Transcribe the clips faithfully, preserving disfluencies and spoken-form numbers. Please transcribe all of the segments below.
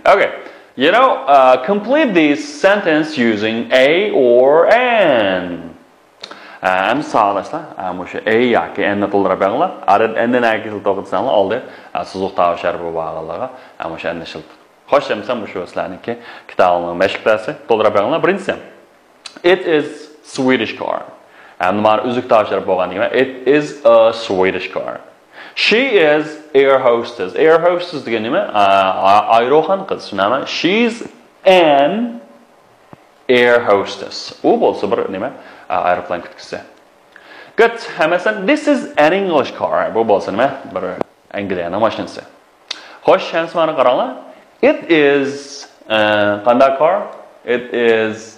Okay. You know, uh, complete this sentence using a or an. ئەمدى ساۋاقداشلار، مۇشۇ a ياكى n نى تولدۇرۇپ بېقىڭلار. ئارىدىن n نى نەگە كېلىپ توختىساڭلار ئالدى، سوزۇق تاۋۇش ھەرپى بولغانلىقىغا، مۇشۇ n نى ئىشلىتىڭ. خوش، ئەمدى مۇشۇ سىلەرنىڭكى كىتابىڭلارنىڭ مەشىق دەرسى، تولدۇرۇپ بېقىڭلار. بىرىنچىسى، it is Swedish car. ئەمدى مانا ئۈزۈك تاۋۇش ھەرپى بولغاندىن كېيىن، it is a Swedish car. She is air hostess. Air hostess دېگەن نېمە؟ ئايروپىلان قىز، شۇنداقمۇ؟ She's an air hostess. ئۇ بولسا بىر نېمە؟ ئايروپىلان كۈتكۈسى. Good. ھە، مەسىلەن، this is an English car. بۇ بولسا نېمە؟ بىر ئەنگلىيەنىڭ ماشىنىسى. خوش، ھەممىسى مانا قاراڭلار. It is، قانداق car? It is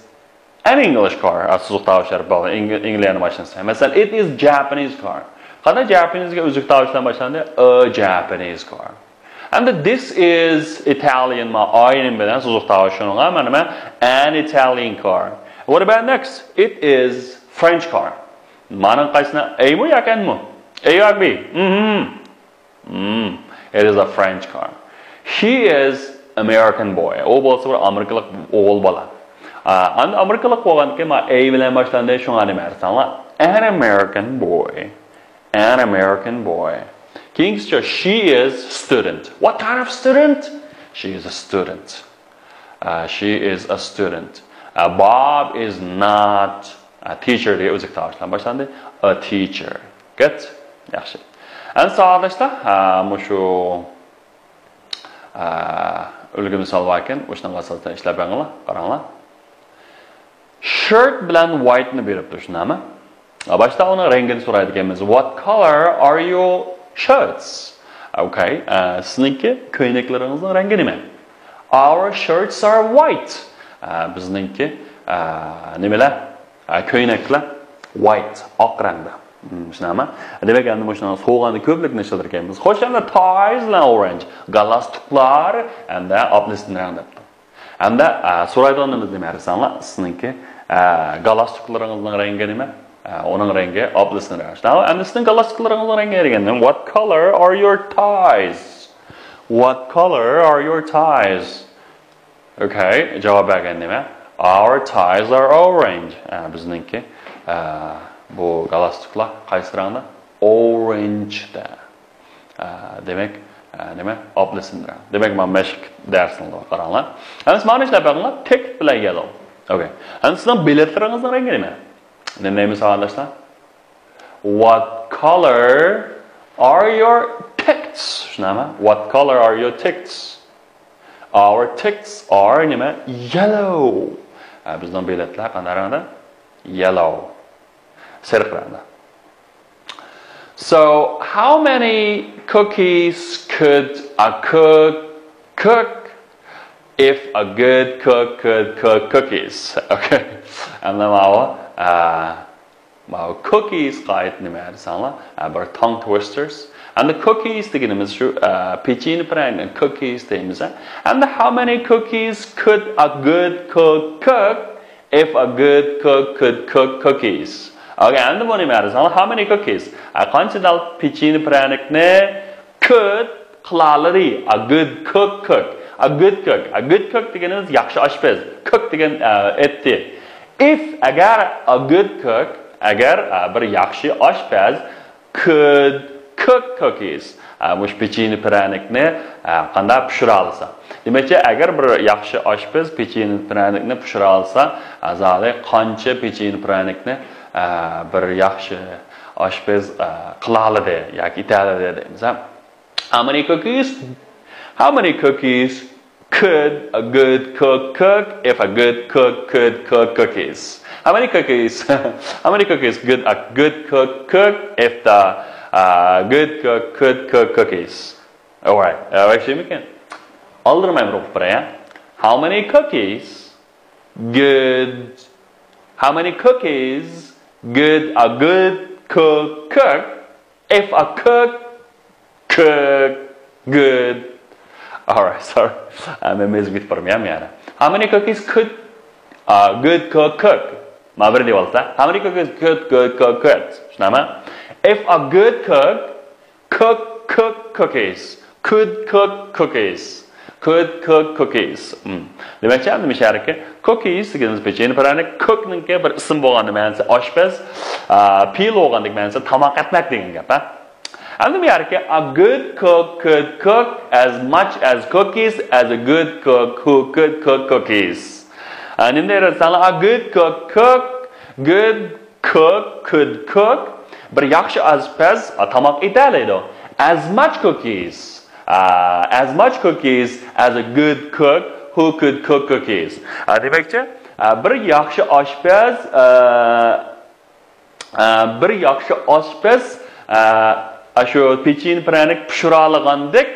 an English car. سوزۇق تاۋۇش ھەرپى بار. ئەنگلىيەنىڭ ماشىنىسى. مەسىلەن، it is Japanese car. قانداق Japanese گە ئۈزۈك تاۋۇش بىلەن باشلاندى؟ A Japanese car. ئەمدى this is Italian، ما ئاينىم بىلەن سوزۇق تاۋۇش شۇنىڭغا، مانا نېمە؟ An Italian car. What about next? It is French car. مانىڭ قايسىنى؟ A مۇ ياكى n مۇ؟ A ياكى B؟ مم. It is a French car. He is American boy. ئۇ بولسا بىر ئامېرىكىلىق ئوغۇل بالا. ئەمدى ئامېرىكىلىق بولغاندىكىن، ما A بىلەن باشلاندى، شۇڭا نېمە دېسەڭلار؟ An American boy. An American boy. كېيىنكىسىچە، she is student. What kind of student? She is a student. She is a student. Bob is not a teacher دېگەن ئۈزۈك تاۋۇش بىلەن باشلاندى. A teacher. Good. ياخشى. ئەمدى ساۋاقداشلار، مۇشۇ ئۈلگە مىسال باركەن، مۇشۇنىڭغا ئاساسەن ئىشلەپ بېقىڭلار، قاراڭلار. Shirt بىلەن white نى بېرىپتۇ، شۇنداقمۇ؟ باشتا ئۇنىڭ رەڭگىنى سورايدىكەنمىز. What color are your shirts? Okay. سىزنىڭكى كۆينەكلىرىڭىزنىڭ رەڭگى نېمە؟ Our shirts are white. بىزنىڭكى نېمىلەر؟ كۆينەكلەر white، ئاق رەڭدە. شۇنداقمۇ؟ دېمەك، ئەمدى مۇشۇنىڭ سوغاندا كۆپلۈكنى ئىشلىتىدىكەنمىز. خوش، ئەمدى ties بىلەن orange، گالستۇكلار ھەمدە ئوبلېسنىڭ رەڭگى دەپتۇ. ھەمدە سورايدىغىنىمىز نېمە دېسەڭلار، سىزنىڭكى گالستۇكلىرىڭىزنىڭ رەڭگى نېمە؟ ئۇنىڭ رەڭگى ئوبلېسنىڭ رەڭگى. ئەمدى سىزنىڭ گالستۇكلىرىڭىزنىڭ رەڭگى دېگەندە، what color are your ties? What color are your ties? Okay, جاۋاب بەرگەن نېمە؟ Our ties are orange. بىزنىڭكى بۇ گالستۇكلار قايسى رەڭدە؟ Orange دە. دېمەك، نېمە؟ ئوبلېسنىڭ رەڭگى. دېمەك، مانا مەشىق دەرسىڭلارغا قاراڭلار. ئەمدى مانا ئىشلەپ بېقىڭلار، ticket بىلەن yellow. Okay. ئەمدى سىزنىڭ بېلەتلىرىڭىزنىڭ رەڭگى نېمە؟ نېمە دەيمىز ساۋاقداشلار؟ What color are your tickets? شۇنداقمۇ؟ What color are your tickets? Our tickets are نېمە؟ Yellow. بىزنىڭ بېلەتلەر قانداق رەڭدە؟ Yellow. سېرىق رەڭدە. So, how many cookies could a cook cook if a good cook could cook cookies? Okay. ئەمدى ماۋۇ، ماۋۇ cookies قايت نېمە دېسەڭلار، بىر tongue twisters. ئەمدى cookies دېگىنىمىز شۇ، پېچىنە پىرەنىك، cookies دەيمىز. ئەمدى how many cookies could a good cook cook if a good cook could cook cookies? Okay, ئەمدى بۇ نېمە دېسەڭلار، how many cookies؟ قانچە دال پېچىنە پىرەنىكنى could قىلالىدى. A good cook cook. A good cook. A good cook دېگىنىمىز ياخشى ئاشپەز. Cook دېگەن ئەتتى. If ئەگەر a good cook، ئەگەر بىر ياخشى ئاشپەز could cook cookies، مۇشۇ پېچىنە پىرەنىكنى قانداق پىشۇرالىسا. دېمەكچى، ئەگەر بىر ياخشى ئاشپەز پېچىنە پىرەنىكنى پىشۇرالىسا، زادى قانچە پېچىنە پىرەنىكنى بىر ياخشى ئاشپەز قىلالىدى ياكى ئېتەلىدى دەيمىز. How many cookies? How many cookies could a good cook cook if a good cook could cook cookies? How many cookies? How many cookies could a good cook cook if the uh, good cook could cook cookies? Alright. ئەۋەتشىمىكىن؟ ئالدىرماي بىر ئوقۇپ بېرەي. How many cookies good How many cookies could a good cook cook if a cook cook good? Alright, sorry. Men mezgit bir miyam yani. How many cookies could a good cook cook? Ma bir deyvalsa. How many cookies could good cook cook? Şunama? If a good cook cook cook cookies, could cook cookies. Could cook cookies. Hmm. دېمەكچى، ئەمدى مۇشۇ يەردىكى cookies دېگىنىمىز پېچىنە پىرەنىك، cook نىڭكى بىر ئىسىم بولغاندا مەنىسى ئاشپەز، ئا، plural بولغاندا مەنىسى تاماق ئەتمەك دېگەن گەپ، ھە؟ ئەمدى بۇ يەردىكى a good cook could cook as much as cookies as a good cook who could cook cookies. ئا، نېمە دەيدۇ دېسەڭلار، a good cook cook، good cook could cook، بىر ياخشى ئاشپەز، ئا، تاماق ئېتەلەيدۇ. As much cookies، ئا، as much cookies as a good cook who could cook cookies. ئا، دېمەكچى، ئا، بىر ياخشى ئاشپەز، ئا، ئا، بىر ياخشى ئاشپەز، ئا، ئاشۇ پېچىنە پىرەنىك پىشۇرالىغاندەك،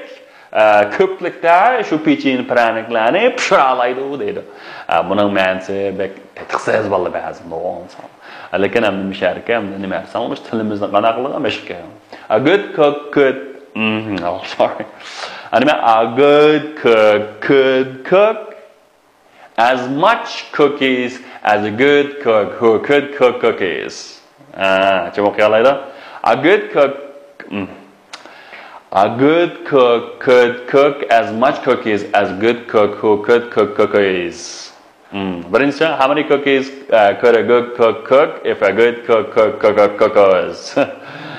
ئا، كۆپلۈكتە شۇ پېچىنە پىرەنىكلەرنى پىشۇرالايدۇ دەيدۇ. ئا، بۇنىڭ مەنىسى بەك تېتىقسىز بولدى بەزىدە. لېكىن ئەمدى مۇشۇ يەردىكى ئەمدى نېمە دېسەڭ، مۇشۇ تىلىمىزنى قانداق قىلىدىغان مەشىق. A good cook could، مم، oh, sorry. ئا، نېمە، a good cook could cook as much cookies as a good cook who could cook cookies. ئا، چىم ئوقۇيالايدۇ. A good cook، مم. A good cook could cook as much cookies as good cook who could cook cookies. مم. بىرىنچىسى، how many cookies، ئا، could a good cook cook if a good cook cook cook cook cookies.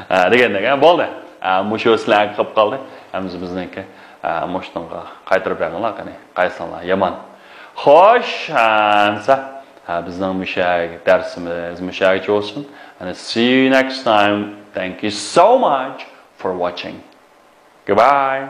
ئا، دېگەندەك، ھە، بولدى. ئا، مۇشۇ سىلەرگە قېلىپ قالدى. ھەممىسى بىزنىڭكى. ئا، مۇشۇنىڭغا قايتۇرۇپ بېرىڭلار، قېنى، قايسىڭلار يامان. خوش، ئەمسە، ھە، بىزنىڭ مۇشۇ دەرسىمىز مۇشۇ يەرگىچە بولسۇن. And see you next time. Thank you so much for watching. Goodbye.